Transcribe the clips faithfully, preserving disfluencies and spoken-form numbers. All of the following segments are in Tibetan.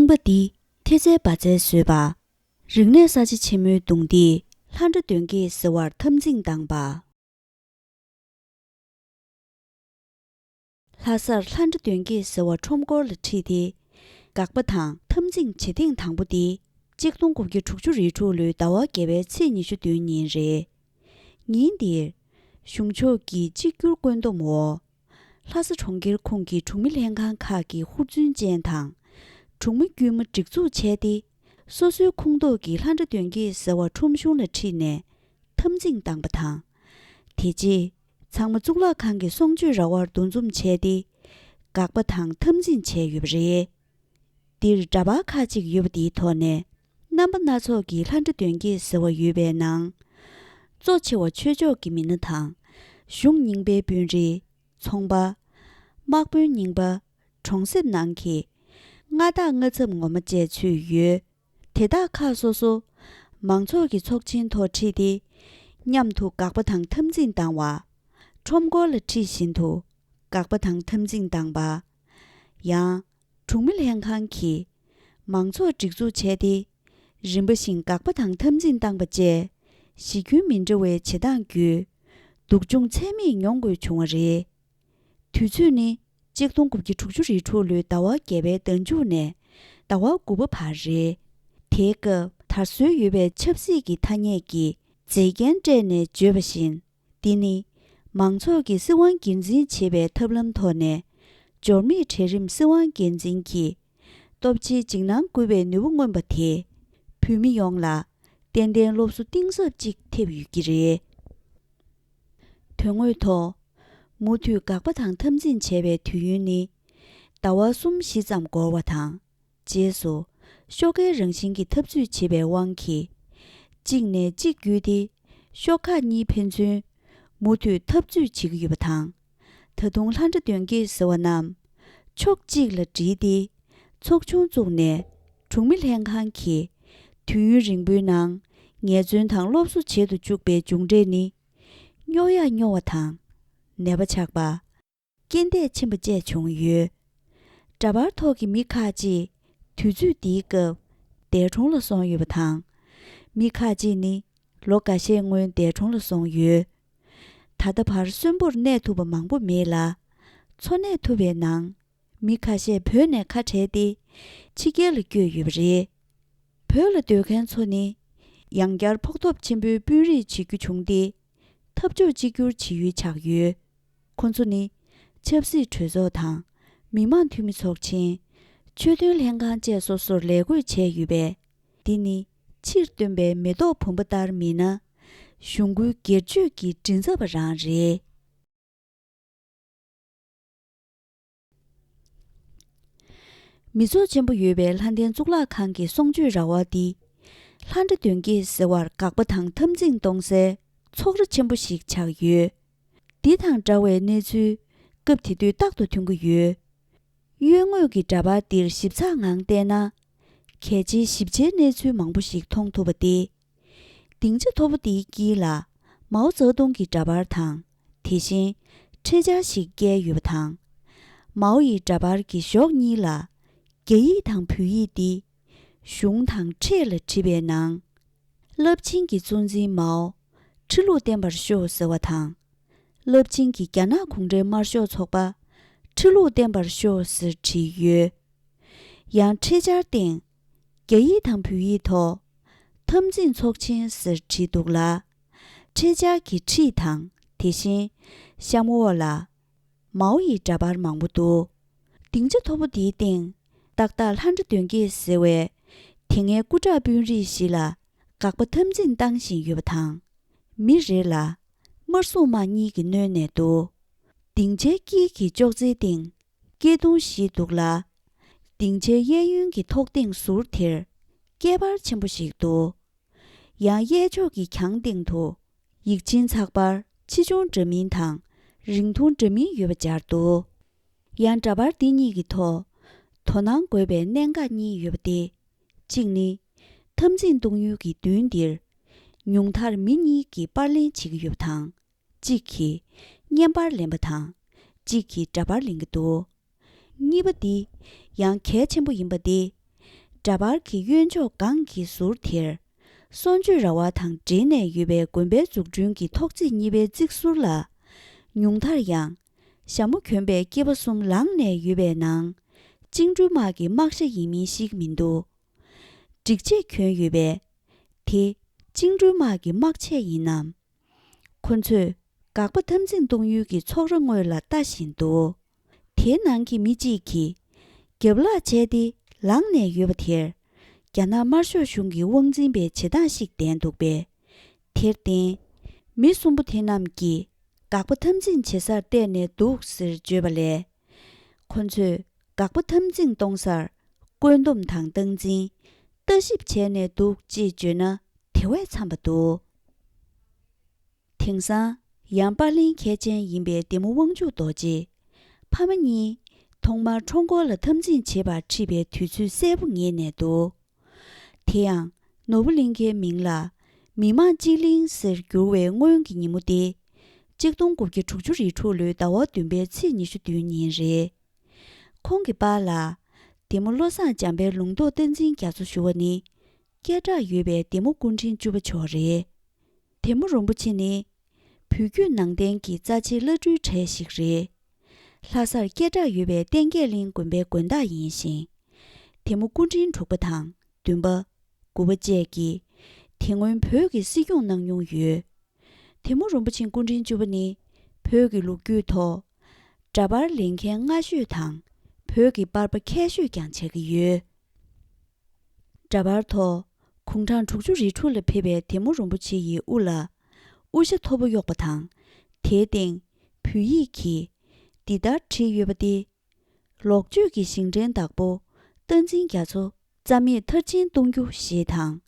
པ་འདི་ཐེ་ཚལ་བ་ཚལ་བཟོས་པ། རིག་གནས་གསར་བརྗེ་ཆེན་མོའི་གདུང་འདིས་ལྷ་འདྲེ་གདོན་བགེགས་ཟེར་བར་འཐབ་འཛིང་བཏང་པ། ལྷ་སར་ལྷ་འདྲེ་གདོན་བགེགས་ཟེར་བ་ཁྲོམ་སྐོར་ལ་ཁྲིད་དེ། དགག་པ་དང་འཐབ་འཛིང་བྱེད་ཐེངས་དང་པོ་འདི་གཅིག་སྟོང་དགུ་བརྒྱ་དྲུག་ཅུ་རེ་དྲུག་ལོའི་ཟླ་བ་བརྒྱད་པའི་ཚེས་ཉི་ཤུ་བདུན་ཉིན་རེད། ཉིན་འདིར་གཞུང་ཕྱོགས་ཀྱི་གཅིག་གྱུར་བཀོད་འདོམས་འོག་ལྷ་ས་གྲོང་ཁྱེར་ཁོངས་ཀྱི་གྲོང་མི་ལྷན་ཁང་ཁག་གི་ཧུར་བརྩོན་ཅན་དང་། གྲོང་མི་དཀྱུས་མ་སྒྲིག་འཛུགས་བྱས་ཏེ། སོ་སོའི་ཁོངས་གཏོགས་ཀྱི་ལྷ་འདྲེ་གདོན་བགེགས་ཟེར་བ་ཁྲོམ་གཞུང་ལ་ཁྲིད་ནས་འཐབ་འཛིང་བཏང་པ་དང་། དེ་རྗེས་ཚང་མ་གཙུག་ལག་ཁང་གི་གསུང་ཆོས་ར་བར་འདུ་འཛོམས་བྱས་ཏེ། དགག་པ་དང་འཐབ་འཛིང་བྱས་ཡོད་པ་རེད། འདིར་འདྲ་པར་ཁག་ཅིག་ཡོད་པ་འདིའི་ཐོག་ནས། རྣམ་པ་སྣ་ཚོགས་ཀྱི་ལྷ་འདྲེ་གདོན་བགེགས་ཟེར་བ་ཡོད་པའི་ནང་། གཙོ་ཆེ་བ་ཆོས་ཕྱོགས་ཀྱི་མི་སྣ་དང་། གཞུང་རྙིང་པའི་དཔོན་རིགས། ཚོང་པ། དམག་དཔོན་རྙིང་པ། གྲོང་གསེབ་ནང་གི་མངའ་བདག་མངའ་ཚབ་ངོ་མ་བཅས་ཚུད་ཡོད། དེ་དག་ཁག་སོ་སོ་མང་ཚོགས་ཀྱི་ཚོགས་ཆེན་ཐོག་ཁྲིད་དེ། མཉམ་དུ་དགག་པ་དང་འཐབ་འཛིང་བཏང་བ། ཁྲོམ་སྐོར་ལ་ཁྲིད་བཞིན་དུ་དགག་པ་དང་འཐབ་འཛིང་བཏང་པ། ཡང་། གྲོང་མི་ལྷན་ཁང་གིས་མང་ཚོགས་སྒྲིག་འཛུགས་བྱས་ཏེ། རིམ་པ་བཞིན་དགག་པ་དང་འཐབ་འཛིང་བཏང་པ་བཅས། གཞི་ཁྱོན་མི་འདྲ་བའི་བྱེད་སྟངས་བརྒྱུད། སྡུག་སྦྱོང་ཚད་མེད་མྱོང་དགོས་བྱུང་བ་རེད། དུས་ཚོད་ནི་གཅིག་སྟོང་དགུ་བརྒྱ་དྲུག་ཅུ་རེ་དྲུག་ལོའི་ཟླ་བ་བརྒྱད་པའི་ཟླ་མཇུག་ནས་ཟླ་བ་དགུ་པ་བར་རེད། དེའི་སྐབས་དར་སྲོལ་ཡོད་པའི་ཆབ་སྲིད་ཀྱི་ཐ་སྙད་ཀྱི་མཛེས་རྒྱན་སྤྲས་ནས་བརྗོད་པ་བཞིན། འདི་ནི་མང་ཚོགས་ཀྱི་སྲིད་དབང་སྒེར་འཛིན་བྱེད་པའི་ཐབས་ལམ་ཐོག་ནས། འབྱོར་མེད་གྲལ་རིམ་སྲིད་དབང་སྒེར་འཛིན་གྱིས་སྟོབས་ཆེའི་འཇིགས་སྣང་བསྐུལ་བའི་ནུས་པ་མངོན་པ་དེས། བོད་མི་ཡོངས་ལ་ཏན་ཏན་སློབ་གསོ་གཏིང་ཟབ་ཅིག་ཐེབས་ཡོད་ཀྱི་རེད། དོན་དངོས་ཐོག་མུ་མཐུད་དགག་པ་དང་འཐབ་འཛིང་བྱས་པའི་དུས་ཡུན་ནི་ཟླ་བ་གསུམ་བཞི་ཙམ་འགོར་བ་དང་། རྗེས་སུ་ཤོག་ཁའི་རང་བཞིན་གྱི་འཐབ་རྩོད་བྱེད་པའི་དབང་གིས། གཅིག་ནས་གཅིག་བརྒྱུད་དེ་ཤོག་ཁག་གཉིས་ཕན་ཚུན་མུ་མཐུད་འཐབ་རྩོད་བྱེད་ཀྱི་ཡོད་པ་དང་། ད་དུང་ལྷ་འདྲེ་གདོན་བགེགས་ཟེར་བ་རྣམས་ཕྱོགས་གཅིག་ལ་བསྒྲིལ་ཏེ་ཚོགས་ཆུང་བཙུགས་ནས། གྲོང་མི་ལྷན་ཁང་གིས་དུས་ཡུན་རིང་པོའི་ནང་ངལ་རྩོལ་དང་སློབ་གསོ་བྱེད་དུ་བཅུག་པའི་མཇུག་འབྲས་ནི། སྨྱོ་ཡག་སྨྱོ་བ་དང་། ནད་པ་ཆགས་པ། རྐྱེན་འདས་ཕྱིན་པ་བཅས་བྱུང་ཡོད། འདྲ་པར་ཐོག་གི་མི་ཁག་ཅིག་དུས་ཚོད་འདིའི་སྐབས་འདས་གྲོངས་ལ་སོང་ཡོད་པ་དང་། མི་ཁག་ཅིག་ནི་ལོ་འགའ་ཤས་སྔོན་འདས་གྲོངས་ལ་སོང་ཡོད། ད་ལྟ་བར་གསོན་པོར་གནས་ཐུབ་པ་མང་པོ་མེད་ལ། འཚོ་གནས་ཐུབ་པའི་ནང་མི་ཁ་ཤས་བོད་ནས་ཁ་བྲལ་ཏེ་ཕྱི་རྒྱལ་ལ་བསྐྱོད་ཡོད་པ་རེད། བོད་ལ་སྡོད་མཁན་ཚོ་ནི་ཡང་བསྐྱར་ཕོགས་ཐོབ་ཆེན་པོའི་དཔོན་རིགས་བྱེད་རྒྱུ་བྱུང་སྟེ། འཐབ་ཕྱོགས་གཅིག་གྱུར་བྱེད་ཡུལ་ཆགས་ཡོད། ཁོ་ཚོ་ནི་ཆབ་སྲིད་གྲོས་ཚོགས་དང་མི་དམངས་འཐུས་མི་ཚོགས་ཆེན། ཆོས་དོན་ལྷན་ཁང་བཅས་སོ་སོར་ལས་བགོས་བྱས་ཡོད་པས། འདི་ནི་ཕྱིར་བཏོན་པའི་མེ་ཏོག་བུམ་པ་ལྟར་མིན་ན། གཞུང་རྒོལ་སྒེར་གཅོད་ཀྱི་མགྲིན་ཚབ་པ་རང་རེད། མི་ཚོགས་ཆེན་པོ་ཡོད་པའི་ལྷ་ལྡན་གཙུག་ལག་ཁང་གི་གསུང་ཆོས་ར་བ་འདི། ལྷ་འདྲེ་གདོན་བགེགས་ཟེར་བར་དགག་པ་དང་འཐབ་འཛིང་གཏོང་སའི་ཚོགས་ར་ཆེན་པོ་ཞིག་ཆགས་ཡོད། འདི་དང་འདྲ་བའི་གནས་ཚུལ་སྐབས་དེ་དུས་རྟག་ཏུ་ཐོན་གྱི་ཡོད། གཡོན་ངོས་ཀྱི་འདྲ་པར་འདིར་ཞིབ་ཚགས་ངང་བལྟས་ན། གལ་ཆེའི་ཞིབ་ཆའི་གནས་ཚུལ་མང་པོ་ཞིག་མཐོང་ཐུབ་པ་སྟེ། སྡིངས་ཆ་མཐོ་པོ་འདིའི་དཀྱིལ་ལ་མའོ་ཙེ་ཏུང་གི་འདྲ་པར་དང་། དེ་བཞིན་འཕྲེད་འཕྱར་ཞིག་བཀལ་ཡོད་པ་དང་། མའོ་ཡི་འདྲ་པར་གྱི་གཞོགས་གཉིས་ལ་རྒྱ་ཡིག་དང་བོད་ཡིག་འདི་གཞུང་དང་འཕྲེད་ལ་བྲིས་པའི་ནང་། རླབས་ཆེན་གྱི་གཙོ་འཛིན་མའོ་ཁྲི་ལུགས་བརྟན་པར་ཤོག་ཟེར་བ་དང་། རླབས་ཆེན་གྱི་རྒྱ་ནག་གུང་ཁྲན་དམར་ཤོག་ཚོགས་པ་ཁྲི་ལུགས་བརྟན་པར་ཤོག་ཟེར་བྲིས་ཡོད། ཡང་འཕྲེད་འཕྱར་སྟེང་རྒྱ་ཡིག་དང་བོད་ཡིག་ཐོག་འཐབ་འཛིང་ཚོགས་ཆེན་ཟེར་བྲིས་འདུག་ལ། འཕྲེད་འཕྱར་གྱི་འཁྲིས་དང་དེ་བཞིན་གཤམ་འོག་ལ་མའོ་ཡི་འདྲ་པར་མང་པོ་འདུག་སྡིངས་ཆ་མཐོ་པོ་འདིའི་སྟེང་ཏག་ཏག་ལྷ་འདྲེ་གདོན་བགེགས་ཟེར་བའི་དེ་སྔའི་སྐུ་དྲག་དཔོན་རིགས་ཤིག་ལ་དགག་པ་འཐབ་འཛིང་བཏང་བཞིན་ཡོད་པ་དང་། མི་རེ་ལ་དམར་སྲུང་དམག་གཉིས་ཀྱིས་གནོན་ནས་འདུག་སྡིངས་ཆའི་དཀྱིལ་གྱི་ཅོག་ཙེའི་སྟེང་སྐྱིལ་ཀྲུང་བཞི་འདུག་ལ། སྡིངས་ཆའི་གཡས་གཡོན་གྱི་ཐོག་སྟེང་ཟུར་དེར་སྐད་འབར་ཆེན་པོ་ཞིག་འདུག་ཡང་གཡས་ཕྱོགས་ཀྱི་གྱང་སྟེང་དུ་ཡིག་ཆེན་ཚགས་པར་ཆེ་ཆུང་འདྲ་མིན་དང་རིང་ཐུང་འདྲ་མིན་ཡོད་པ་སྦྱར་འདུག་ཡང་འདྲ་པར་འདི་གཉིས་ཀྱི་ཐོག་དོ་སྣང་དགོས་པའི་གནད་འགག་གཉིས་ཡོད་པ་སྟེ། གཅིག་ནི། འཐབ་འཛིང་གཏོང་ཡུལ་གྱི་མདུན་འདིར། ཉུང་མཐར་མི་གཉིས་ཀྱིས་པར་ལེན་བྱེད་ཀྱི་ཡོད་པ་དང་། གཅིག་གིས་བརྙན་པར་ལེན་པ་དང་། གཅིག་གིས་འདྲ་པར་ལེན་གྱི་འདུག་གཉིས་པ་འདི་ཡང་གལ་ཆེན་པོ་ཡིན་པ་སྟེ། འདྲ་པར་གྱི་གཡོན་ཕྱོགས་སྒང་གི་ཟུར་དེར། གསོལ་མཆོད་ར་བ་དང་འབྲེལ་ནས་ཡོད་པའི་དགོན་པའི་འཛུགས་སྐྲུན་གྱི་ཐོག་བརྩེགས་གཉིས་པའི་རྩིག་ཟུར་ལ། ཉུང་མཐར་ཡང་། ཞྭ་མོ་གྱོན་པའི་སྐྱེས་པ་གསུམ་ལངས་ནས་ཡོད་པའི་ནང་། བཅིངས་འགྲོལ་དམག་གི་དམག་ཞྭ་ཡིན་མིན་ཤེས་ཀྱི་མི་འདུག་སྒྲིག་ཆས་གྱོན་ཡོད་པས། དེ་བཅིངས་འགྲོལ་དམག་གི་དམག་ཆས་ཡིན་ནམ། ཁོ་ཚོས་དགག་པ་འཐབ་འཛིང་གཏོང་ཡུལ་གྱི་ཚོགས་ར་ངོས་ལ་ལྟ་བཞིན་འདུག་དེའི་ནང་གི་མི་གཅིག་གིས། རྒྱབ་ལྷག་བྱས་ཏེ་ལངས་ནས་ཡོད་པ་དེར། རྒྱ་ནག་དམར་ཤོག་གཞུང་གི་དབང་འཛིན་པའི་བྱེད་སྟངས་ཤིག་ལྡན་འདུག་པས། དེར་བརྟེན། མི་གསུམ་པོ་དེ་རྣམས་ཀྱིས་དགག་པ་འཐབ་འཛིང་བྱེད་སར་བལྟས་ནས་འདུག་ཟེར་བརྗོད་པ་ལས། ཁོ་ཚོས་དགག་པ་འཐབ་འཛིང་གཏོང་སར་བཀོད་འདོམས་དང་སྟངས་འཛིན། ལྟ་ཞིབ་བྱས་ནས་འདུག་ཅེས་བརྗོད་ན་དེ་བས་འཚམ་པ་འདུག་དེང་སང་ཡང་པར་ལེན་མཁས་ཅན་ཡིན་པའི་བདེ་མོ་དབང་ཕྱུག་རྡོ་རྗེ། ཕ་མ་གཉིས་ཐོག་མར་ཁྲོམ་སྐོར་ལ་འཐབ་འཛིང་བྱེད་པར་ཁྲིད་པའི་དུས་ཚོད་གསལ་པོ་ངེས་ནས་འདུག་དེ་ཡང་ནོར་བུ་གླིང་ཁའི་མིང་ལ་མི་དམངས་སྤྱི་གླིང་ཟེར་བསྒྱུར་བའི་སྔོན་གྱི་ཉིན་མོ་སྟེ། གཅིག་སྟོང་དགུ་བརྒྱ་དྲུག་ཅུ་རེ་དྲུག་ལོའི་ཟླ་བ་བདུན་པའི་ཚེས་ཉི་ཤུ་བདུན་ཉིན་རེད། ཁོང་གི་པཱ་ལགས་བདེ་མོ་བློ་བཟང་འཇམ་དཔལ་ལུང་རྟོགས་བསྟན་འཛིན་རྒྱ་མཚོ་ཞུ་བ་ནི། སྐད་གྲགས་ཡོད་པའི་བདེ་མོ་སྐུ་ཕྲེང་བཅུ་པ་མཆོག་རེད། བདེ་མོ་རིན་པོ་ཆེ་ནི། བོད་བརྒྱུད་ནང་བསྟན་གྱི་རྩ་ཆེའི་བླ་སྤྲུལ་གྲས་ཤིག་རེད། ལྷ་སར་སྐད་གྲགས་ཡོད་པའི་བསྟན་རྒྱས་གླིང་དགོན་པའི་དགོན་བདག་ཡིན་ཞིང་། བདེ་མོ་སྐུ་ཕྲེང་དྲུག་པ་དང་བདུན་པ། དགུ་པ་བཅས་ཀྱིས་དེ་སྔོན་བོད་ཀྱི་སྲིད་སྐྱོང་གནང་མྱོང་ཡོད། བདེ་མོ་རིན་པོ་ཆེ་སྐུ་ཕྲེང་བཅུ་པ་ནི་བོད་ཀྱི་ལོ་རྒྱུས་ཐོག་འདྲ་པར་ལེན་མཁན་སྔ་ཤོས་དང་བོད་ཀྱི་པར་པ་མཁས་ཤོས་ཀྱང་ཆགས་ཀྱི་ཡོད། འདྲ་པར་ཐོག་དགུང་གྲངས་དྲུག་ཅུ་རེ་དྲུག་ལ་ཕེབས་པའི་བདེ་མོ་རིན་པོ་ཆེ་ཡི་དབུ་ལ་དབུ་ཞྭ་མཐོ་པོ་གཡོགས་པ་དང་། དེའི་སྟེང་བོད་ཡིག་གིས་འདི་ལྟར་བྲིས་ཡོད་པ་སྟེ། ལོག་སྤྱོད་ཀྱི་ཞིང་བྲན་བདག་པོ་བསྟན་འཛིན་རྒྱ་མཚོ་རྩ་མེད་མཐར་ཕྱིན་གཏོང་རྒྱུ་ཞེས་དང་།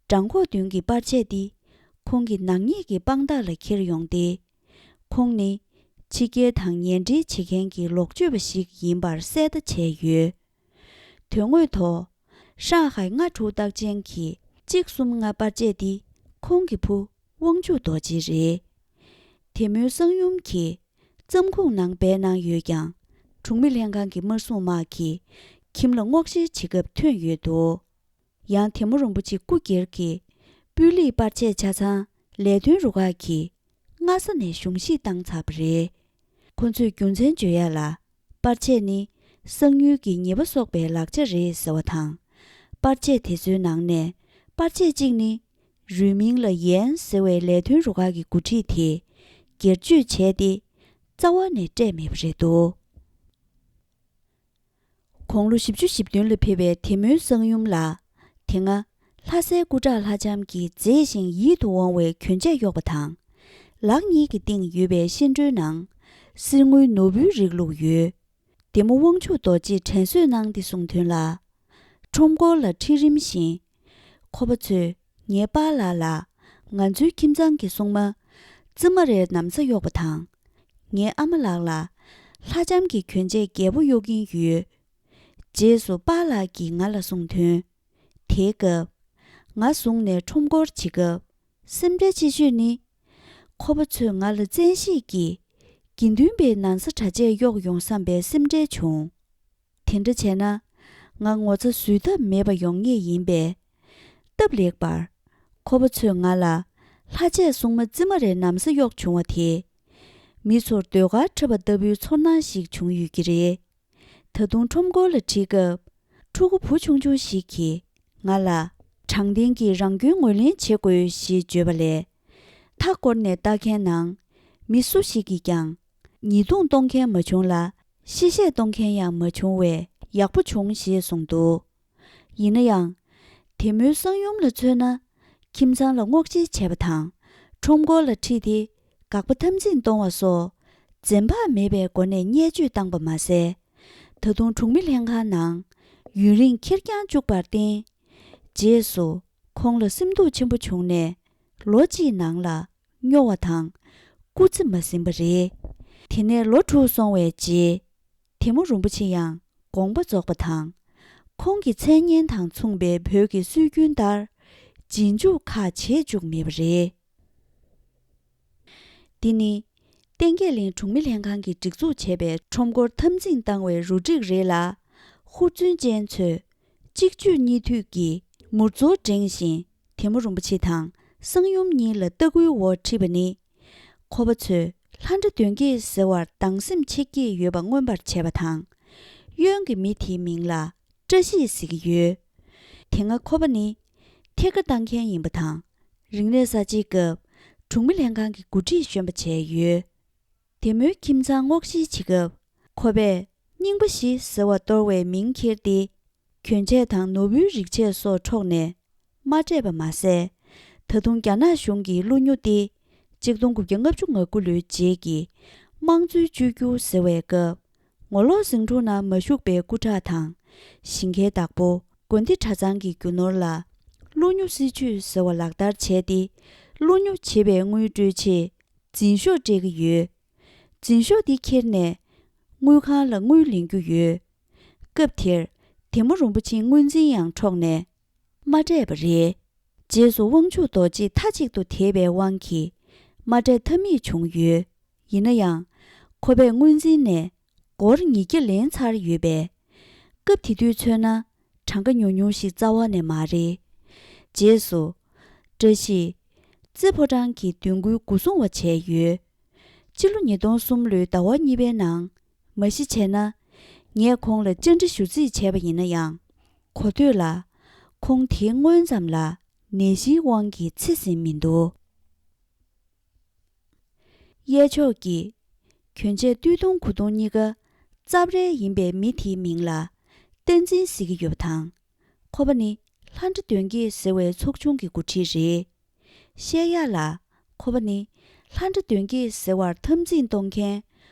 བྲང་ཁོག་བདུན་གྱི་པར་ཆས་འདི་ཁོང་གི་ནག་ཉེས་ཀྱི་དཔང་རྟགས་ལ་འཁྱེར་ཡོང་སྟེ། ཁོང་ནི་ཕྱི་རྒྱལ་དང་ཉེ་འབྲེལ་བྱེད་མཁན་གྱི་ལོག་སྤྱོད་པ་ཞིག་ཡིན་པར་གསལ་བརྡ་བྱས་ཡོད། དོན་དངོས་ཐོག་ཧྲང་ཧའེ་ལྔ་དྲུག་རྟགས་ཅན་གྱི་གཅིག་གསུམ་ལྔ་པར་ཆས་འདི་ཁོང་གི་བུ་དབང་ཕྱུག་རྡོ་རྗེ་རེད། དེ་མོའི་གསང་ཡུམ་གྱིས་ཙམ་ཁུག་ནང་སྦས་གནང་ཡོད་ཀྱང་། གྲོང་མི་ལྷན་ཁང་གི་དམར་སྲུང་དམག་གིས་ཁྱིམ་ལ་སྔོག་བཤེར་བྱེད་སྐབས་ཐོན་ཡོད་འདུག་ཡང་དེ་མོ་རིན་པོ་ཆེ་སྐུ་སྒེར་གྱི་སྤུས་ལེགས་པར་ཆས་ཆ་ཚང་ལས་དོན་རུ་ཁག་གིས་སྔ་ས་ནས་གཞུང་བཞེས་བཏང་ཚར་བ་རེད། ཁོ་ཚོས་རྒྱུ་མཚན་བརྗོད་ཡ་ལ། པར་ཆས་ནི་གསང་ཡུལ་གྱི་ཉེས་པ་གསོག་པའི་ལག་ཆ་རེད་ཟེར་བ་དང་། པར་ཆས་དེ་ཚོའི་ནང་ནས་པར་ཆས་གཅིག་ནི། རུས་མིང་ལ་ཡན་ཟེར་བའི་ལས་དོན་རུ་ཁག་གི་འགོ་ཁྲིད་དེས་སྒེར་གཅོད་བྱས་ཏེ། རྩ་བ་ནས་སྤྲད་མེད་པ་རེད་འདུག་དགུང་ལོ་བཞི་བཅུ་ཞེ་བདུན་ལ་ཕེབས་པའི་དེ་མོའི་གསང་ཡུམ་ལ། དེ་སྔ་ལྷ་སའི་སྐུ་དྲག་ལྷ་ལྕམ་གྱིས་མཛེས་ཤིང་ཡིད་དུ་འོང་བའི་གྱོན་ཆས་གཡོགས་པ་དང་། ལག་གཉིས་ཀྱི་སྟེང་ཡོད་པའི་ཤིང་སྒྲོལ་ནང་གསེར་དངུལ་ནོར་བུའི་རིགས་ལུགས་ཡོད། བདེ་མོ་དབང་ཕྱུག་རྡོ་རྗེས་དྲན་གསོས་གནང་སྟེ་གསུངས་དོན་ལ། ཁྲོམ་སྐོར་ལ་ཁྲིད་རིམ་བཞིན། ཁོ་པ་ཚོས་ངའི་པཱ་ལགས་ལ་ང་ཚོའི་ཁྱིམ་ཚང་གི་སྲུང་མ་རྩི་མ་རའི་ན་བཟའ་གཡོགས་པ་དང་། ངའི་ཨ་མ་ལགས་ལ་ལྷ་ལྕམ་གྱི་གྱོན་ཆས་རྒྱས་པོ་གཡོག་གིན་ཡོད། རྗེས་སུ་པཱ་ལགས་ཀྱིས་ང་ལ་གསུངས་དོན། དེའི་སྐབས། ང་བཟུང་ནས་ཁྲོམ་སྐོར་བྱེད་སྐབས། སེམས་ཁྲལ་ཆེ་ཤོས་ནི། ཁོ་པ་ཚོས་ང་ལ་བཙན་ཤེད་ཀྱིས་དགེ་འདུན་པའི་ན་བཟའ་གྲྭ་ཆས་གཡོག་ཡོང་བསམ་པའི་སེམས་ཁྲལ་བྱུང་། དེ་འདྲ་བྱས་ན། ང་ངོ་ཚ་བཟོད་ཐབས་མེད་པ་ཡོང་ངེས་ཡིན་པས། སྟབས་ལེགས་པར། ཁོ་པ་ཚོས་ང་ལ་ལྷ་ཆས་སྲུང་མ་རྩི་མ་རའི་ན་བཟའ་གཡོག་བྱུང་བ་དེས། མི་ཚོར་ཟློས་གར་འཁྲབ་པ་ལྟ་བུའི་ཚོར་སྣང་ཞིག་བྱུང་ཡོད་ཀྱི་རེད། ད་དུང་ཁྲོམ་སྐོར་ལ་ཁྲིད་སྐབས། ཕྲུ་གུ་བུ་ཆུང་ཆུང་ཞིག་གིས་ང་ལ། དྲང་བདེན་གྱིས་རང་སྐྱོན་ངོས་ལེན་བྱེད་དགོས་ཞེས་བརྗོད་པ་ལས། མཐའ་བསྐོར་ནས་ལྟ་མཁན་ནང་མི་སུ་ཞིག་གིས་ཀྱང་ཉེས་རྡུང་གཏོང་མཁན་མ་བྱུང་ལ། གཤེ་གཤེ་གཏོང་མཁན་ཡང་མ་བྱུང་བས་ཡག་པོ་བྱུང་ཞེས་གསུངས་འདུག་ཡིན་ན་ཡང་། དེ་མོའི་གསང་ཡུམ་ལ་མཚོན་ན། ཁྱིམ་ཚང་ལ་སྔོག་བཤེར་བྱས་པ་དང་། ཁྲོམ་སྐོར་ལ་ཁྲིད་དེ་དགག་པ་འཐབ་འཛིང་གཏོང་བ་སོགས་འཛེམ་བག་མེད་པའི་སྒོ་ནས་བརྙས་བཅོས་བཏང་པ་མ་ཟད། ད་དུང་གྲོང་མི་ལྷན་ཁང་ནང་ཡུན་རིང་ཁེར་རྐྱང་བཅུག་པར་བརྟེན། རྗེས་སུ་ཁོང་ལ་སེམས་སྡུག་ཆེན་པོ་བྱུང་ནས། ལོ་གཅིག་ནང་ལ་སྨྱོ་བ་དང་སྐུ་ཚེ་མ་ཟིན་པ་རེད། དེ་ནས་ལོ་དྲུག་སོང་བའི་རྗེས། དེ་མོ་རིན་པོ་ཆེ་ཡང་དགོངས་པ་རྫོགས་པ་དང་། ཁོང་གི་མཚན་སྙན་དང་མཚུངས་པའི་བོད་ཀྱི་སྲོལ་རྒྱུན་ལྟར་རྗེས་འཇུག་ཁག་བྱེད་བཅུག་མེད་པ་རེད། འདི་ནི་བསྟན་རྒྱས་གླིང་གྲོང་མི་ལྷན་ཁང་གིས་སྒྲིག་འཛུགས་བྱས་པའི་ཁྲོམ་སྐོར་འཐབ་འཛིང་བཏང་བའི་རུ་སྒྲིག་རེད་ལ། ཧུར་བརྩོན་ཅན་ཚོས་ གཅིག་གཅོད་གཉིས་མཐུད་ཀྱི་མུར་མཛོ་འགྲེང་བཞིན་ཐེ་མུ་རིན་པོ་ཆེ་དང་གསང་ཡུམ་གཉིས་ལ་ལྟ་སྐུལ་འོག་ཁྲིད་པ་ནི། ཁོ་པ་ཚོས་ལྷ་འདྲེ་གདོན་བགེགས་ཟེར་བར་སྡང་སེམས་ཆེ་སྐྱེས་ཡོད་པ་མངོན་པར་བྱས་པ་དང་། གཡོན་གྱི་མི་དེའི་མིང་ལ་བཀྲ་ཤིས་ཟེར་གྱི་ཡོད། དེ་སྔ་ཁོ་པ་ནི་ཐད་ཀར་བཏང་མཁན་ཡིན་པ་དང་། རིག་གནས་གསར་བརྗེའི་སྐབས་གྲོང་མི་ལྷན་ཁང་གི་འགོ་ཁྲིད་གཞོན་པ་བྱས་ཡོད། དེ་མོའི་ཁྱིམ་ཚང་སྔོག་བཤེར་བྱེད་སྐབས་ཁོ་པས་རྙིང་པ་བཞི་ཟེར་བ་གཏོར་བའི་མིང་ཁྱེར་ཏེ། གྱོན་ཆས་དང་ནོར་བུའི་རིགས་ཆས་སོགས་འཕྲོག་ནས་མ་སྤྲད་པ་མ་ཟད། ད་དུང་རྒྱ་ནག་གཞུང་གིས་ཀླུ་སྨྱོ་སྟེ་གཅིག་སྟོང་དགུ་བརྒྱ་ལྔ་བཅུ་ང་དགུ་ལོའི་རྗེས་ཀྱི་དམངས་གཙོའི་བཅོས་བསྒྱུར་ཟེར་བའི་སྐབས། ངོ་ལོག་ཟིང་འཁྲུག་ནང་མ་ཞུགས་པའི་སྐུ་དྲག་དང་། ཞིང་ཁའི་བདག་པོ་དགོན་སྡེ་གྲྭ་ཚང་གི་རྒྱུ་ནོར་ལ་ཀླུ་སྨྱོ་སྲིད་ཇུས་ཟེར་བ་ལག་བསྟར་བྱས་ཏེ། ཀླུ་སྨྱོ་བྱེད་པའི་དངུལ་སྤྲོད་ཆེད་འཛིན་ཤོག་སྤྲད་ཀྱི་ཡོད། འཛིན་ཤོག་འདི་ཁྱེར་ནས་དངུལ་ཁང་ལ་དངུལ་ལེན་རྒྱུ་ཡོད། སྐབས་དེར་དེ་མོ་རིན་པོ་ཆེའི་དངུལ་འཛིན་ཡང་འཕྲོག་ནས་མ་སྤྲད་པ་རེད། རྗེས་སུ་དབང་ཕྱུག་རྡོ་རྗེ་མཐའ་གཅིག་ཏུ་དེད་པའི་དབང་གིས་མ་སྤྲད་ཐབས་མེད་བྱུང་ཡོད། ཡིན་ན་ཡང་། ཁོ་པས་དངུལ་འཛིན་ནས་སྒོར་ཉིས་བརྒྱ་ལེན་ཚར་ཡོད་པས། སྐབས་དེ་དུས་མཚོན་ན་གྲངས་ཀ་ཉུང་ཉུང་ཞིག་རྩ་བ་ནས་མ་རེད། རྗེས་སུ། བཀྲ་ཤིས། རྩེ་ཕོ་བྲང་གི་གདུང་རྒྱུད་སྒོ་སྲུང་བ་བྱས་ཡོད། སྤྱི་ལོ་ཉིས་སྟོང་གསུམ་ལོའི་ཟླ་བ་གཉིས་པའི་ནང་། མ་གཞི་བྱས་ན། ངས་ཁོང་ལ་བཅར་འདྲི་ཞུ་རྩིས་བྱས་པ་ཡིན་ན་ཡང་། གོ་ཐོས་ལ། ཁོང་དེ་སྔོན་ཙམ་ལ་ནད་གཞིའི་དབང་གིས་ཚེ་ཟིན་མི་འདུག་གཡས་ཕྱོགས་ཀྱི། གྱོན་ཆས་སྟོད་ཐུང་གོས་ཐུང་གཉིས་ཀ་རྩབ་རལ་ཡིན་པའི་མི་དེའི་མིང་ལ་བསྟན་འཛིན་ཟེར་གྱི་ཡོད་པ་དང་། ཁོ་པ་ནི་ལྷ་འདྲེ་གདོན་བགེགས་ཟེར་བའི་ཚོགས་ཆུང་གི་འགོ་ཁྲིད་རེད། བཤད་ཡག་ལ། ཁོ་པ་ནི་ལྷ་འདྲེ་གདོན་བགེགས་ཟེར་བར་འཐབ་འཛིང་གཏོང་མཁན་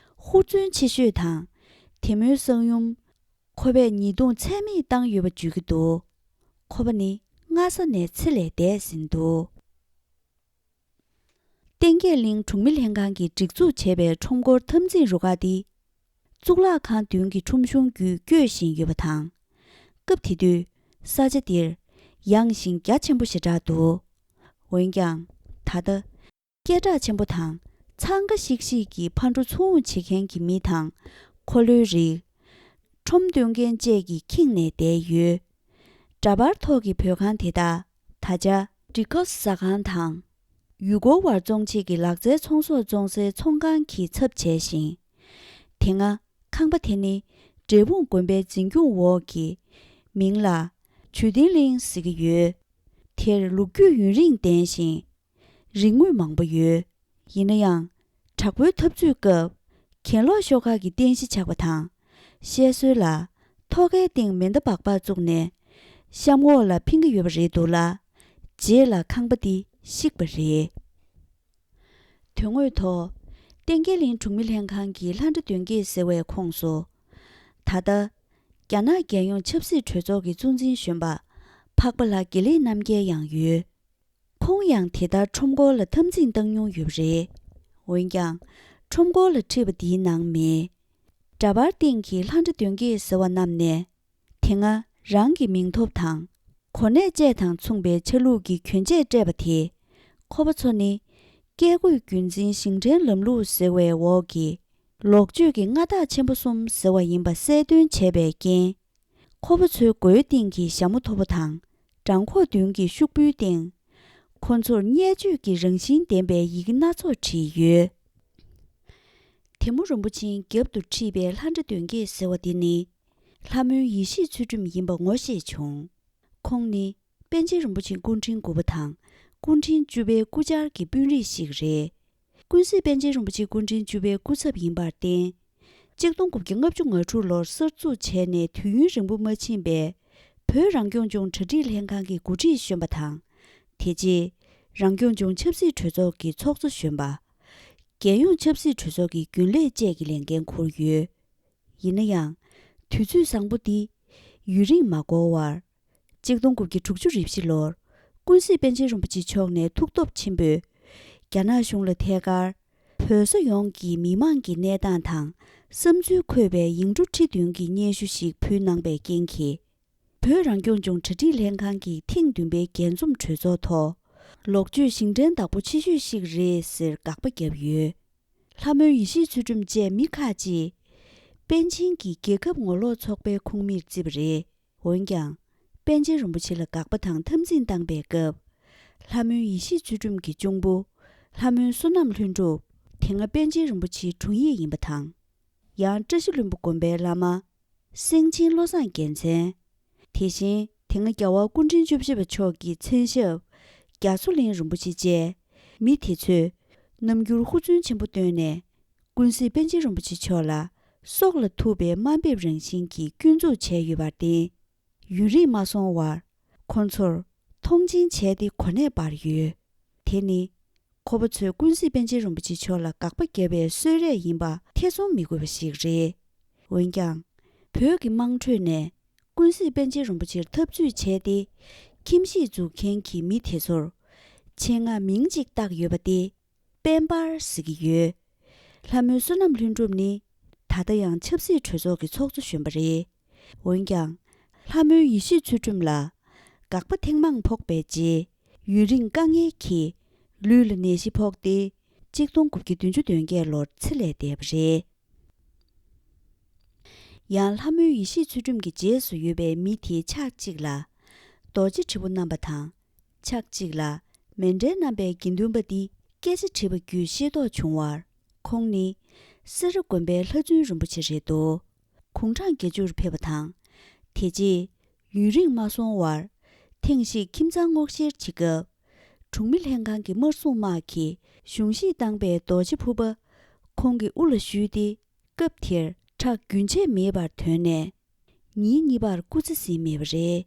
ཧུར་བརྩོན་ཆེ་ཤོས་དང་། དེ་མོའི་གསང་ཡུམ། ཁོ་པས་ཉེས་རྡུང་ཚད་མེད་བཏང་ཡོད་པ་བརྗོད་ཀྱི་འདུག་ཁོ་པ་ནི་སྔ་ས་ནས་ཚེ་ལས་འདས་ཟིན་འདུག་བསྟན་རྒྱས་གླིང་གྲོང་མི་ལྷན་ཁང་གིས་སྒྲིག་འཛུགས་བྱས་པའི་ཁྲོམ་སྐོར་འཐབ་འཛིང་རུ་ཁག་འདི། གཙུག་ལག་ཁང་མདུན་གྱི་ཁྲོམ་གཞུང་བརྒྱུད་སྐྱོད་བཞིན་ཡོད་པ་དང་། སྐབས་དེ་དུས་ས་ཆ་འདིར་ཡངས་ཤིང་རྒྱ་ཆེན་པོ་ཞེ་དྲག་འདུག་འོན་ཀྱང་། ད་ལྟ། སྐད་གྲགས་ཆེན་པོ་དང་འཚང་ཁ་ཤིག་ཤིག་གི་ཕར་འགྲོ་ཚུར་འོང་བྱེད་མཁན་གྱི་མི་དང་། འཁོར་ལོའི་རིགས། ཁྲོམ་སྟོན་མཁན་བཅས་ཀྱིས་ཁེངས་ནས་བསྡད་ཡོད། འདྲ་པར་ཐོག་གི་བོད་ཁང་དེ་དག་ད་ཆ་ཌི་ཁོ་སི་ཟ་ཁང་དང་། ཡུལ་སྐོར་བར་བཙོང་བྱེད་ཀྱི་ལག་རྩལ་ཚོང་ཟོག་བཙོང་སའི་ཚོང་ཁང་གིས་ཚབ་བྱས་ཤིང་། དེ་སྔ་ཁང་པ་དེ་ནི་འབྲས་སྤུངས་དགོན་པའི་འཛིན་སྐྱོང་འོག་གི་མིང་ལ་ཇོ་བསྟན་གླིང་ཟེར་གྱི་ཡོད། དེར་ལོ་རྒྱུས་ཡུན་རིང་ལྡན་ཞིང་། རིག་དངོས་མང་པོ་ཡོད། ཡིན་ན་ཡང་། དྲག་པོའི་འཐབ་རྩོད་སྐབས། གྱེན་ལོག་ཤོག་ཁག་གི་རྟེན་གཞི་ཆགས་པ་དང་། བཤད་སྲོལ་ལ། ཐོག་ཁའི་སྟེང་མེ་མདའ་སྦག་སྦག་བཙུགས་ནས། གཤམ་འོག་ལ་འཕེན་གྱི་ཡོད་པ་རེད་འདུག་ལ། རྗེས་ལ་ཁང་པ་འདི་བཤིག་པ་རེད། དོན་དངོས་ཐོག་བསྟན་རྒྱས་གླིང་གྲོང་མི་ལྷན་ཁང་གིས་ལྷ་འདྲེ་གདོན་བགེགས་ཟེར་བའི་ཁོངས་སུ། ད་ལྟ། རྒྱ་ནག་རྒྱལ་ཡོངས་ཆབ་སྲིད་གྲོས་ཚོགས་ཀྱི་གཙོ་འཛིན་གཞོན་པ། འཕགས་པ་ལྷ་དགེ་ལེགས་རྣམ་རྒྱལ་ཡང་ཡོད། ཁོང་ཡང་དེ་ལྟར་ཁྲོམ་སྐོར་ལ་འཐབ་འཛིང་བཏང་མྱོང་ཡོད་པ་རེད། འོན་ཀྱང་། ཁྲོམ་སྐོར་ལ་ཁྲིད་པ་འདིའི་ནང་མེད། འདྲ་པར་སྟེང་གི་ལྷ་འདྲེ་གདོན་བགེགས་ཟེར་བ་རྣམས་ནས། དེ་སྔ་རང་གི་མིང་ཐོབ་དང་། གོ་གནས་བཅས་དང་མཚུངས་པའི་ཆ་ལུགས་ཀྱི་གྱོན་ཆས་སྤྲས་པ་དེས། ཁོ་པ་ཚོ་ནི། བཀས་བཀོད་རྒྱུད་འཛིན་ཞིང་བྲན་ལམ་ལུགས་ཟེར་བའི་འོག་གི། ལོག་སྤྱོད་ཀྱི་མངའ་བདག་ཆེན་པོ་གསུམ་ཟེར་བ་ཡིན་པ་གསལ་སྟོན་བྱས་པའི་རྐྱེན། ཁོ་པ་ཚོའི་མགོའི་སྟེང་གི་ཞྭ་མོ་མཐོ་པོ་དང་། བྲང་ཁོག་མདུན་གྱི་ཤོག་བུའི་སྟེང་། ཁོ་ཚོར་བརྙས་བཅོས་ཀྱི་རང་བཞིན་ལྡན་པའི་ཡི་གེ་སྣ་ཚོགས་བྲིས་ཡོད། དེ་མོ་རིན་པོ་ཆེའི་རྒྱབ་ཏུ་ཁྲིད་པའི་ལྷ་འདྲེ་གདོན་བགེགས་ཟེར་བ་འདི་ནི། ལྷ་མོའི་ཡེ་ཤེས་ཚུལ་ཁྲིམས་ཡིན་པ་ངོ་ཤེས་བྱུང་། ཁོང་ནི། པཎ་ཆེན་རིན་པོ་ཆེ་སྐུ་ཕྲེང་དགུ་པ་དང་། སྐུ་ཕྲེང་བཅུ་པའི་སྐུ་བཅར་གྱི་དཔོན་རིགས་ཤིག་རེད། ཀུན་གཟིགས་པཎ་ཆེན་རིན་པོ་ཆེ་སྐུ་ཕྲེང་བཅུ་པའི་སྐུ་ཚབ་ཡིན་པར་བརྟེན། གཅིག་སྟོང་དགུ་བརྒྱ་ལྔ་བཅུ་ང་དྲུག་ལོར་གསར་འཛུགས་བྱས་ནས་དུས་ཡུན་རིང་པོ་མ་ཕྱིན་པའི་བོད་རང་སྐྱོང་ལྗོངས་གྲ་སྒྲིག་ལྷན་ཁང་གི་འགོ་ཁྲིད་གཞོན་པ་དང་། དེ་རྗེས་རང་སྐྱོང་ལྗོངས་ཆབ་སྲིད་གྲོས་ཚོགས་ཀྱི་ཚོགས་གཙོ་གཞོན་པ། རྒྱལ་ཡོངས་ཆབ་སྲིད་གྲོས་ཚོགས་ཀྱི་རྒྱུན་ལས་བཅས་ཀྱི་ལས་འགན་འཁུར་ཡོད། ཡིན་ན་ཡང་། དུས་ཚོད་བཟང་པོ་འདི་ཡུན་རིང་མ་འགོར་བར། གཅིག་སྟོང་དགུ་བརྒྱ་དྲུག་ཅུ་རེ་བཞི་ལོར། ཀུན་གཟིགས་པཎ་ཆེན་རིན་པོ་ཆེ་མཆོག་ནས་ཐུགས་སྟོབས་ཆེན་པོས། རྒྱ་ནག་གཞུང་ལ་ཐད་ཀར། བོད་ས་ཡོངས་ཀྱི་མི་མང་གི་གནས་སྟངས་དང་། བསམ་ཚུལ་འཁོད་པའི་ཡིག་འབྲུ་ཁྲི་བདུན་གྱི་སྙན་ཞུ་ཞིག་ཕུལ་གནང་པའི་རྐྱེན་གྱིས། བོད་རང་སྐྱོང་ལྗོངས་གྲ་སྒྲིག་ལྷན་ཁང་གི་ཐེངས་བདུན་པའི་རྒྱས་འཛོམས་གྲོས་ཚོགས་ཐོག་ལོག་སྤྱོད་ཞིང་བྲན་བདག་པོ་ཆེ་ཤོས་ཤིག་རེད་ཟེར་དགག་པ་བརྒྱབ་ཡོད། ལྷ་མོའི་ཡེ་ཤེས་ཚུལ་ཁྲིམས་བཅས་མི་ཁག་ཅིག་པཎ་ཆེན་གྱིས་རྒྱལ་ཁབ་ངོ་ལོག་ཚོགས་པའི་ཁོངས་མིར་བརྩིས་པ་རེད། འོན་ཀྱང་། པཎ་ཆེན་རིན་པོ་ཆེ་ལ་དགག་པ་དང་འཐབ་འཛིང་བཏང་པའི་སྐབས། ལྷ་མོའི་ཡེ་ཤེས་ཚུལ་ཁྲིམས་ཀྱི་གཅུང་པོ། ལྷ་མོའི་བསོད་ནམས་ལྷུན་གྲུབ། དེ་སྔ་པཎ་ཆེན་རིན་པོ་ཆེའི་དྲུང་ཡིག་ཡིན་པ་དང་། ཡང་བཀྲ་ཤིས་ལྷུན་པོ་དགོན་པའི་བླ་མ། སེང་ཆེན་བློ་བཟང་རྒྱལ་མཚན། དེ་བཞིན་དེ་སྔ་རྒྱལ་བ་སྐུ་ཕྲེང་བཅུ་བཞི་པ་མཆོག་གི་མཚན་ཞབས། རྒྱ་མཚོ་གླིང་རིན་པོ་ཆེ་བཅས་མི་དེ་ཚོས་རྣམ་འགྱུར་ཧུར་བརྩོན་ཆེན་པོ་བཏོན་ནས། ཀུན་གཟིགས་པཎ་ཆེན་རིན་པོ་ཆེ་མཆོག་ལ་སྲོག་ལ་ཐུག་པའི་དམའ་འབེབས་རང་བཞིན་གྱི་སྐྱོན་འཛུགས་བྱས་ཡོད་པར་བརྟེན། ཡུན་རིང་མ་སོང་བར་ཁོ་ཚོར་མཐོང་མཆན་བྱས་ཏེ་གོ་གནས་སྤར་ཡོད། དེ་ནི་ཁོ་པ་ཚོས་ཀུན་གཟིགས་པཎ་ཆེན་རིན་པོ་ཆེ་མཆོག་ལ་དགག་པ་བརྒྱབ་པའི་གསོལ་རས་ཡིན་པ་ཐེ་ཚོམ་མི་དགོས་པ་ཞིག་རེད། འོན་ཀྱང་། བོད་ཀྱི་དམངས་ཁྲོད་ནས་ཀུན་གཟིགས་པཎ་ཆེན་རིན་པོ་ཆེར་འཐབ་རྩོད་བྱས་ཏེ། ཁྱིམ་གཞིས་འཛུགས་མཁན་གྱི་མི་དེ་ཚོར་ཆེད་མངགས་མིང་གཅིག་བཏགས་ཡོད་པ་སྟེ། དཔལ་འབར་ཟེར་གྱི་ཡོད། ལྷ་མོའི་བསོད་ནམས་ལྷུན་གྲུབ་ནི་ད་ལྟ་ཡང་ཆབ་སྲིད་གྲོས་ཚོགས་ཀྱི་ཚོགས་གཙོ་གཞོན་པ་རེད། འོན་ཀྱང་། ལྷ་མོའི་ཡེ་ཤེས་ཚུལ་ཁྲིམས་ལ་དགག་པ་ཐེངས་མང་ཕོག་པའི་རྗེས། ཡུན་རིང་དཀའ་ངལ་གྱིས་ལུས་ལ་ནད་གཞི་ཕོག་སྟེ། གཅིག་སྟོང་དགུ་བརྒྱ་བདུན་ཅུ་དོན་བརྒྱད་ལོར་ཚེ་ལས་འདས་པ་རེད། ཡང་ལྷ་མོའི་ཡེ་ཤེས་ཚུལ་ཁྲིམས་ཀྱི་རྗེས་སུ་ཡོད་པའི་མི་དེའི་ཕྱག་གཅིག་ལ་རྡོ་རྗེ་དྲིལ་བུ་བསྣམས་པ་དང་། ཕྱག་གཅིག་ལ་མཎྜལ་བསྣམས་པའི་དགེ་འདུན་པ་འདི་སྐད་ཆ་དྲིས་པ་བརྒྱུད་ཤེས་རྟོགས་བྱུང་བར། ཁོང་ནི་སེ་ར་དགོན་པའི་ལྷ་བཙུན་རིན་པོ་ཆེ་རེད་འདུག། དགུང་གྲངས་བརྒྱད་ཅུར་ཕེབས་པ་དང་། དེ་རྗེས་ཡུན་རིང་མ་སོང་བར། ཐེངས་ཤིག་ཁྱིམ་ཚང་སྔོག་བཤེར་བྱེད་སྐབས། གྲོང་མི་ལྷན་ཁང་གི་དམར་སྲུང་དམག་གིས་གཞུང་བཞེས་བཏང་པའི་རྡོ་རྗེ་ཕུར་པ་ཁོང་གི་དབུ་ལ་གཞུས་ཏེ། སྐབས་དེར་ཁྲག་རྒྱུན་ཆད་མེད་པར་ཐོན་ནས། ཉིན་གཉིས་པར་སྐུ་ཚེ་ཟིན་མེད་པ་རེད།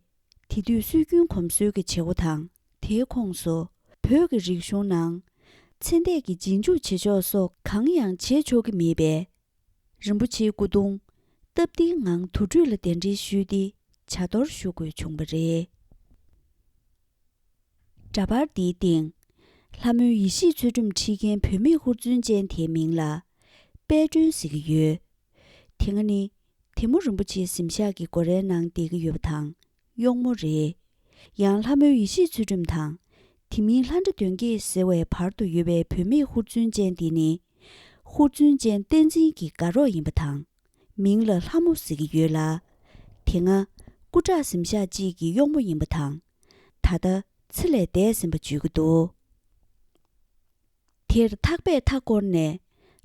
དེ་དུས་སྲོལ་རྒྱུན་གོམས་སྲོལ་གྱི་བྱེད་སྒོ་དང་། དེའི་ཁོངས་སུ་བོད་ཀྱི་རིག་གཞུང་ནང་ཚེ་འདས་ཀྱི་རྗེས་འཇུག་བྱེད་ཕྱོགས་སོགས་གང་ཡང་བྱེད་ཆོག་གི་མེད་པས། རིན་པོ་ཆེའི་སྐུ་གདུང་སྟབས་བདེའི་ངང་དུར་ཁྲོད་ལ་གདན་འདྲེན་ཞུས་ཏེ་བྱ་གཏོར་ཞུ་དགོས་བྱུང་བ་རེད། འདྲ་པར་འདིའི་སྟེང་། ལྷ་མོའི་ཡེ་ཤེས་ཚུལ་ཁྲིམས་ཁྲིད་མཁན་བུད་མེད་ཧུར་བརྩོན་ཅན་དེའི་མིང་ལ་དཔལ་སྒྲོན་ཟེར་གྱི་ཡོད། དེ་སྔ་ནི་དེ་མོ་རིན་པོ་ཆེའི་གཟིམ་ཤག་གི་སྒོ་རའི་ནང་བསྡད་ཀྱི་ཡོད་པ་དང་གཡོག་མོ་རེད། ཡང་ལྷ་མོའི་ཡེ་ཤེས་ཚུལ་ཁྲིམས་དང་། དེ་མིན་ལྷ་འདྲེ་གདོན་བགེགས་ཟེར་བའི་བར་དུ་ཡོད་པའི་བུད་མེད་ཧུར་བརྩོན་ཅན་འདི་ནི། ཧུར་བརྩོན་ཅན་བསྟན་འཛིན་གྱི་དགའ་རོགས་ཡིན་པ་དང་། མིང་ལ་ལྷ་མོ་ཟེར་གྱི་ཡོད་ལ། དེ་སྔ་སྐུ་དྲག་གཟིམ་ཤག་ཅིག་གི་གཡོག་མོ་ཡིན་པ་དང་། ད་ལྟ་ཚེ་ལས་འདས་ཟིན་པ་བརྗོད་ཀྱི་འདུག། དེར་ཐག་པས་མཐའ་བསྐོར་ནས་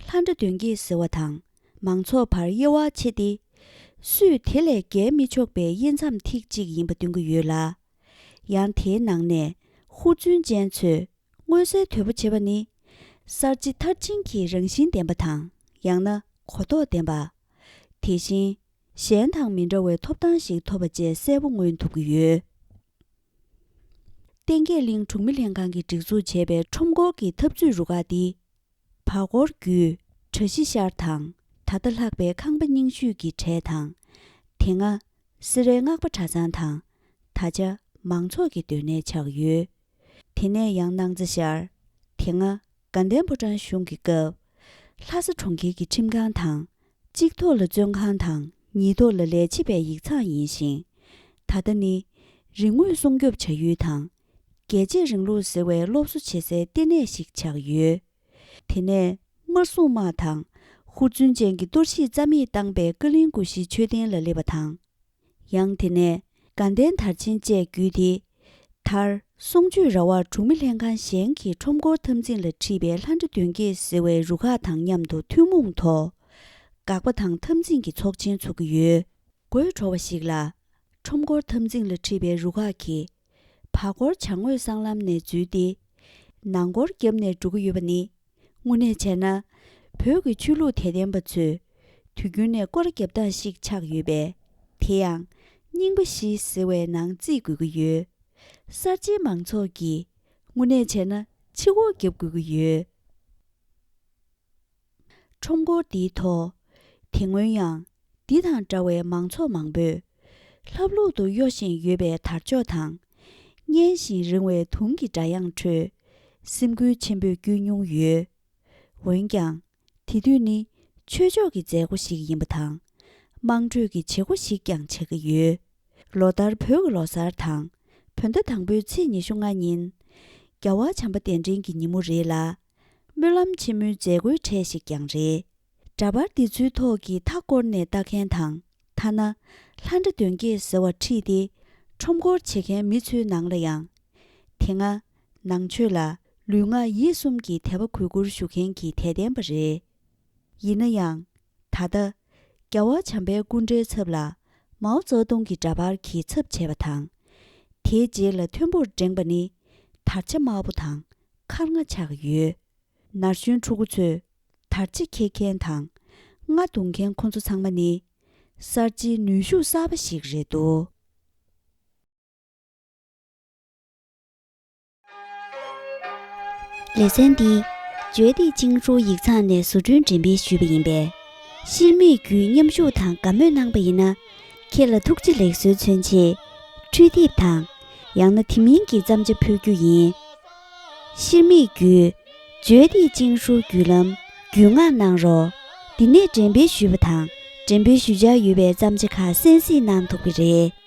ལྷ་འདྲེ་གདོན་བགེགས་ཟེར་བ་དང་མང་ཚོགས་བར་དབྱེ་བ་ཕྱེ་སྟེ། སུས་དེ་ལས་བརྒལ་མི་ཆོག་པའི་དབྱེ་མཚམས་ཐིག་གཅིག་ཡིན་པ་སྟོན་གྱི་ཡོད་ལ། ཡང་དེའི་ནང་ནས་ཧུར་བརྩོན་ཅན་ཚོས་མངོན་གསལ་དོད་པོ་བྱེད་པ་ནི། གསར་བརྗེ་མཐར་ཕྱིན་གྱི་རང་བཞིན་ལྡན་པ་དང་ཡང་ན་གོ་རྟོགས་ལྡན་པ། དེ་བཞིན་གཞན་དང་མི་འདྲ་བའི་ཐོབ་ཐང་ཞིག་ཐོབ་པ་བཅས་གསལ་པོ་མངོན་ཐུབ་ཀྱི་ཡོད། བསྟན་རྒྱས་གླིང་གྲོང་མི་ལྷན་ཁང་གིས་སྒྲིག་འཛུགས་བྱས་པའི་ཁྲོམ་སྐོར་གྱི་འཐབ་རྩོད་རུ་ཁག་འདི། བར་སྐོར་བརྒྱུད་གྲྭ་བཞི་ཤར་དང་ད་ལྟ་ལྷག་པའི་ཁང་པ་རྙིང་ཤོས་ཀྱི་གྲས་དང་། དེ་སྔ་སེ་རའི་སྔགས་པ་གྲྭ་ཚང་དང་ད་ཆ་མང་ཚོགས་ཀྱི་སྡོད་གནས་ཆགས་ཡོད། དེ་ནས་ཡང་སྣང་རྩེ་ཤར། དེ་སྔ་དགའ་ལྡན་ཕོ་བྲང་གཞུང་གི་སྐབས། ལྷ་ས་གྲོང་ཁྱེར་གྱི་ཁྲིམས་ཁང་དང་། གཅིག་ཐོག་ལ་བཙོན་ཁང་དང་ཉིས་ཐོག་ལ་ལས་བྱེད་པའི་ཡིག་ཚང་ཡིན་ཞིང་། ད་ལྟ་ནི་རིག་དངོས་སྲུང་སྐྱོབ་བྱ་ཡུལ་དང་། རྒྱལ་གཅེས་རིང་ལུགས་ཟེར་བའི་སློབ་གསོ་བྱེད་སའི་ལྟེ་གནས་ཤིག་ཆགས་ཡོད། དེ་ནས་དམར་སྲུང་དམག་དང་ཧུར་བརྩོན་ཅན་གྱི་གཏོར་བཤིག་རྩ་མེད་བཏང་པའི་ཀ་ལིང་ཀུ་ཤིའི་མཆོད་རྟེན་ལ་སླེབས་པ་དང་། ཡང་དེ་ནས་དགའ་ལྡན་དར་ཆེན་བཅས་བརྒྱུད་དེ། མཐར་གསུང་ཆོས་ར་བར་གྲོང་མི་ལྷན་ཁང་གཞན་གྱི་ཁྲོམ་སྐོར་འཐབ་འཛིང་ལ་ཁྲིད་པའི་ལྷ་འདྲེ་གདོན་བགེགས་ཟེར་བའི་རུ་ཁག་དང་མཉམ་དུ་ཐུན་མོང་ཐོག་དགག་པ་དང་འཐབ་འཛིང་གི་ཚོགས་ཆེན་ཚུགས་ཀྱི་ཡོད། དགོད་བྲོ་བ་ཞིག་ལ། ཁྲོམ་སྐོར་འཐབ་འཛིང་ལ་ཁྲིད་པའི་རུ་ཁག་གིས། བར་སྐོར་བྱང་ངོས་སྲང་ལམ་ནས་འཛུལ་ཏེ། ནང་སྐོར་བརྒྱབ་ནས་འགྲོ་གི་ཡོད་པ་ནི། དངོས་གནས་བྱས་ན། བོད་ཀྱི་ཆོས་ལུགས་དད་ལྡན་པ་ཚོས་དུས་རྒྱུན་ནས་སྐོར་ར་རྒྱབ་སྟངས་ཤིག་ཆགས་ཡོད་པས། དེ་ཡང་རྙིང་པ་བཞི་ཟེར་བའི་ནང་བརྩིས་དགོས་ཀྱི་ཡོད། གསར་བརྗེའི་མང་ཚོགས་ཀྱིས་དངོས་གནས་བྱས་ན་ཕྱི་སྐོར་རྒྱབ་དགོས་ཀྱི་ཡོད། ཁྲོམ་སྐོར་འདིའི་ཐོག་དེ་སྔོན་ཡང་འདི་དང་འདྲ་བའི་མང་ཚོགས་མང་པོས་ལྷབ་ལྷུབ་ཏུ་གཡོ་བཞིན་ཡོད་པའི་དར་ལྕོག་དང་། སྙན་ཞིང་རིང་བའི་དུང་གི་སྒྲ་དབྱངས་ཁྲོད་སེམས་འགུལ་ཆེན་པོས་བསྐྱོད་མྱོང་ཡོད། འོན་ཀྱང་། དེ་དུས་ནི་ཆོས་ཕྱོགས་ཀྱི་མཛད་སྒོ་ཞིག་ཡིན་པ་དང་། དམངས་ཁྲོད་ཀྱི་བྱེད་སྒོ་ཞིག་ཀྱང་ཆགས་ཀྱི་ཡོད། ལོ་ལྟར་བོད་ཀྱི་ལོ་གསར་དང་། བོད་ཟླ་དང་པོའི་ཚེས་ཉི་ཤུ་ལྔ་ཉིན། རྒྱལ་བ་བྱམས་པ་གདན་འདྲེན་གྱི་ཉིན་མོ་རེད་ལ། སྨོན་ལམ་ཆེན་མོའི་མཛད་སྒོའི་གྲས་ཤིག་ཀྱང་རེད། འདྲ་པར་འདི་ཚོའི་ཐོག་གི་མཐའ་བསྐོར་ནས་ལྟ་མཁན་དང་། ཐ་ན། ལྷ་འདྲེ་གདོན་བགེགས་ཟེར་བ་ཁྲིད་དེ། ཁྲོམ་སྐོར་བྱེད་མཁན་མི་ཚོའི་ནང་ལ་ཡང་། དེ་སྔ་ནང་ཆོས་ལ་ལུས་ངག་ཡིད་གསུམ་གྱི་དད་པ་གུས་བཀུར་ཞུ་མཁན་གྱི་དད་ལྡན་པ་རེད། ཡིན་ན་ཡང་། ད་ལྟ་རྒྱལ་བ་བྱམས་པའི་སྐུ་འདྲའི་ཚབ་ལ་མའོ་ཙེ་ཏུང་གི་འདྲ་པར་གྱི་ཚབ་བྱས་པ་དང་། དེའི་རྗེས་ལ་མཐོན་པོར་བསྒྲེངས་པ་ནི་དར་ཆ་དམར་པོ་དང་མཁར་རྔ་ཆགས་ཡོད། ན་གཞོན་ཕྲུ་གུ་ཚོས་དར་ཆ་འཁྱེར་མཁན་དང་རྔ་རྡུང་མཁན་ཁོ་ཚོ་ཚང་མ་ནི་གསར་བརྗེའི་ནུས་ཤུགས་གསར་པ་ཞིག་རེད་འདུག་ལེ་ཚན་འདི་བརྗོད་བདེ་ཅིང་ཧྲུའུ་ཡིག་ཚང་ནས་བཟོ་སྐྲུན་འགྲེམས་སྤེལ་ཞུས་པ་ཡིན་པས། ཤེར་མིག་བརྒྱུད་མཉམ་ཞུགས་དང་དགའ་མོས་གནང་པ་ཡིན་ན། ཁྱེད་ལ་ཐུགས་རྗེ་ལེགས་གསོལ་མཚོན་ཆེད་འཕྲུལ་དེབ་དང་། ཡང་ན་དེ་མིན་གྱི་བརྩམས་བྱ་ཕུལ་རྒྱུ་ཡིན། ཤེར་མིག་བརྒྱུད་བརྗོད་བདེ་ཅིང་ཧྲུའུ་བརྒྱུད་ལམ་བརྒྱུད་མངགས་གནང་རོགས། འདི་ནས་འགྲེམས་སྤེལ་ཞུས་པ་དང་འགྲེམས་སྤེལ་ཞུ་འཆར་ཡོད་པའི་བརྩམས་བྱ་ཁག་གསན་གཟིགས་གནང་ཐུབ་ཀྱི་རེད།